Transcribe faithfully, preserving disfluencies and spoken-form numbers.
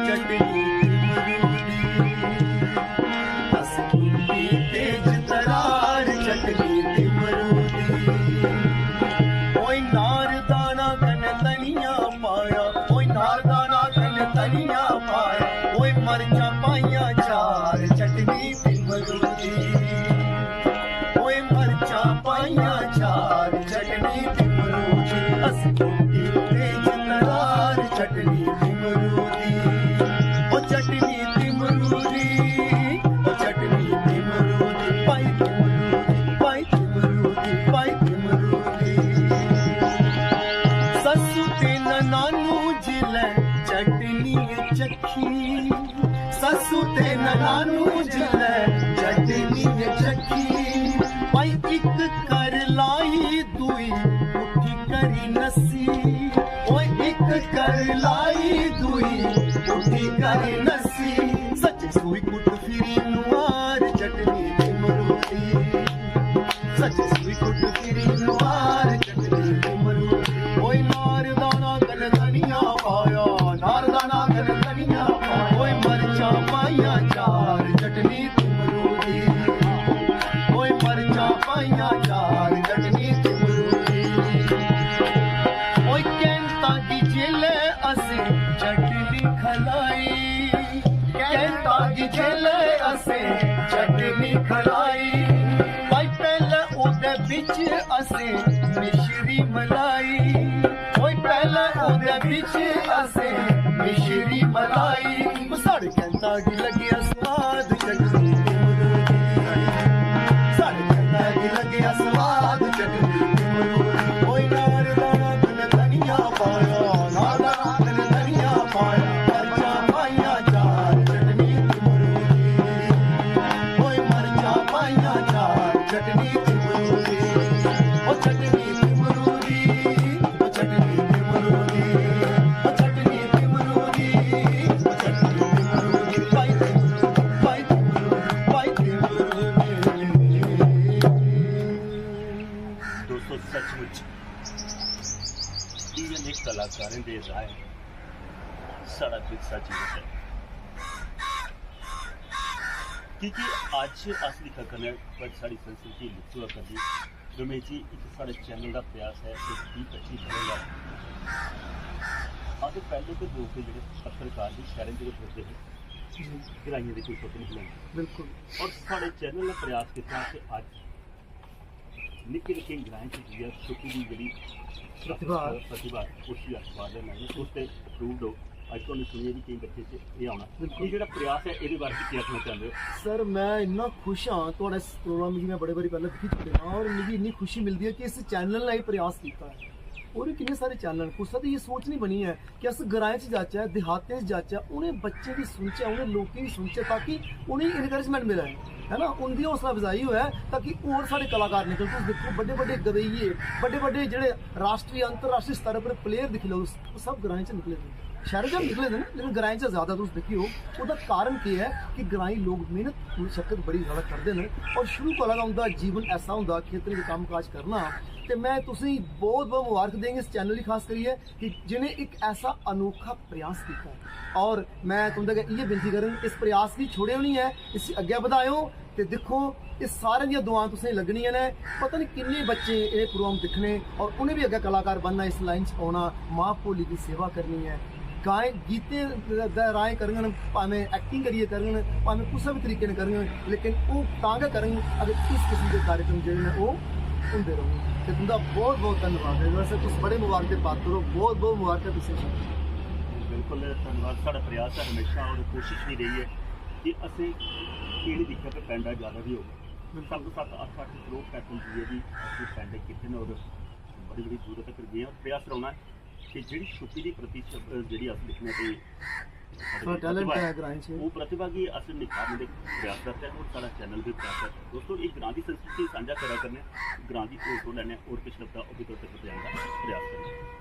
चटनी तिमरू दी, अस कुट्टी तेज तरार चटनी तिमरू दी। ओए नार दाना कन्नै धनिया पाया, ओए नार दाना कन्नै धनिया पाया, ओए मरचां पाइयां चार चटनी तिमरू दी। ओए मरचां पाइयां चार चटनी तिमरू दी, अस कुट्टी तेज तरार चटनी तिमरू दी। ओ चटनी तिमरू दी, ओ चटनी तिमरू दी, पाई तिमरू दी, पाई तिमरू दी, पाई तिमरू दी। सस्सू ते ननानू जिलै चटनी चखी, सस्सू ते ननानू जिलै चटनी चखी, भाई इक कर लाई दुई उठी करी नस्सी, ओए इक कर लाई दुई उठी करी नस्सी। सच सूई कुट फिरी नुआर चटनी तिमरू दी, सच सूई कुट फिरी नुआर चटनी तिमरू दी। ओए नार दाना कन्नै धनिया पाया, नार दाना कन्नै धनिया पाया, ओए मरचां पाइयां चार चटनी तिमरू दी। ओए मरचां पाइयां चार चटनी तिमरू दी। ओए कैंता गी जेलै असें चटनी खलाई, कैंता गी जेलै असें चटनी खलाई, भाई पैह्लै ओह्दे बिच असें मिश्री मलाई, ओए पैह्लै ओह्दे बिच असें मिश्री मलाई। साढ़े कैंता गी लग्गेआ स्वाद चटनी तिमरू दी, साढ़े कैंता गी लग्गेआ स्वाद चटनी तिमरू दी। ओए नार दाना कन्नै धनिया पाया, नार दाना कन्नै धनिया पाया, मरचां पाइयां चार चटनी तिमरू दी। ओए मरचां पाइयां चार चटनी तिमरू दी। ओ चटनी तिमरू दी, ओ चटनी तिमरू दी, ओ चटनी तिमरू दी, ओ चटनी तिमरू दी। पाई तिमरू, पाई तिमरू, पाई तिमरू दी। दोस्तों, सचमुच इ'यै नेह् कलाकारें दे राहें साढ़ा विरसा जीवत ऐ। की के अज्ज अस दिक्खा करने आं, पर साढ़ी संस्कृति लुप्त होआ करदी। रमेश जी, इक साढ़े चैनल दा प्रयास ऐ, इक बीह् पच्ची ब'रें दा। अस पैह्ले ते लोक जेह्ड़े पत्रकार बी शैह्रें च गै फिरदे हे, ग्राइयें दे कोई पुत्त निकले। बिल्कुल। और साढ़े चैनल ने प्रयास कीता कि अज्ज निक्के निक्के ग्राएं च जाइयै छुपी दी जेह्ड़ी प्रतिभा। प्रतिभा, उसी अस बाहर लेना। तुस ते अप्रूव्ड हो, अज्ज तुहानू सुनियै भी केईं बच्चे च एह् औना। बिल्कुल। एह् जेह्ड़ा प्रयास ऐ, एह्दे बारे च केह् आखना चांह्दे ओ? सर, मैं इन्ना खुश हां, थुआढ़ा इस प्रोग्राम गी मैं बड़े बारी पैह्लें दिक्खी चुके दा और मिगी इन्नी खुशी मिलदी ऐ कि इस चैनल ने एह् प्रयास कीता ऐ। और बी किन्ने सारे चैनल न, कुसै दी एह् सोच नहीं बनी ऐ कि अस ग्राएं च जाचै, देहातें च जाचै, उ'नें बच्चें दी सुनचै, उ'नें लोकें दी सुनचै, ताकि उ'नेंगी इनकरेजमेंट मिलै, है ना, उं'दी हौसला अफजाई होऐ, ताकि होर साढ़े कलाकार निकलन। तुस दिक्खो, बड्डे बड्डे गवेइये, बड्डे बड्डे जेह्ड़े राश्ट्री, अंतर्राश्ट्री स्तर पर प्लेयर दिक्खी लैओ, तुस, ओह् सब ग्राएं च निकले दे न। शैह्रें च बी निकले दे न, लेकिन ग्राएं च ज़्यादा तुस दिक्खेओ। ओह्दा कारण केह् ऐ कि ग्राईं लोक मेह्नत मशक्कत बड़ी ज़्यादा करदे न और शुरू कोला गै उं'दा जीवन ऐसा होंदा, खेतरें च कम्म काज करना। ते में तुसेंगी बहुत बहुत मुबारक देंगे इस चैनल गी खास करियै कि जि'नें इक ऐसा अनोखा प्रयास कीता ऐ। और में तुं'दे अग्गें इ'यै विनती करङ, इस प्रयास गी छोड़ेओ निं ऐ, इसी अग्गें बधाएओ। ते दिक्खो, एह् सारें दियां दुआं तुसेंगी लग्गनियां न। पता निं किन्ने बच्चे एह् प्रोग्राम दिक्खने और उ'नें बी अग्गें कलाकार बनना, इस लाइन च औना, मां भोली दी सेवा करनी ऐ। गाएं, गीतें द-, दे राहें करङन, भामें एक्टिंग करियै करङन, भामें कुसै बी तरीके नै करङन, लेकिन ओह् तां गै करङन अगर इस किस्म दे कार्यक्रम जेह्ड़े न ओह् होंदे रौह्न। ते तुं'दा बहुत बहुत धन्नवाद ऐ। वैसे तुस बड़े मुबारक दे पात्र ओ, बहुत बहुत मुबारक ऐ तुसें। बिल्कुल, धन्नवाद। साढ़ा प्रयास ऐ हमेशा और कोशिश भी रेही ऐ कि असें एह् निं दिक्खेआ कि पैंडा ज्यादा बी होग। बिल्कुल। सत्त सत्त अट्ठ अट्ठ करोड़ पैसे दिए भी असें पैंडे कीते न और बड़ी बड़ी दूर तक गे आं। प्रयास रौह्ना ऐ कि जेह्ड़ी छुपी दी प्रति, जेह्ड़ी अस दिक्खने आं कि साढ़ा टैलेंट ऐ ग्राएं च। ओह् प्रतिभा गी अस निखारने दे प्रयास करचै और साढ़ा चैनल बी प्रयास करचै। दोस्तो, एह् ग्रां दी संस्कृति सांझा करा करने, ग्रां दी होर तो लैने और किश लभदा ओह् बी तुआढ़े तक पजाने दा प्रयास करने।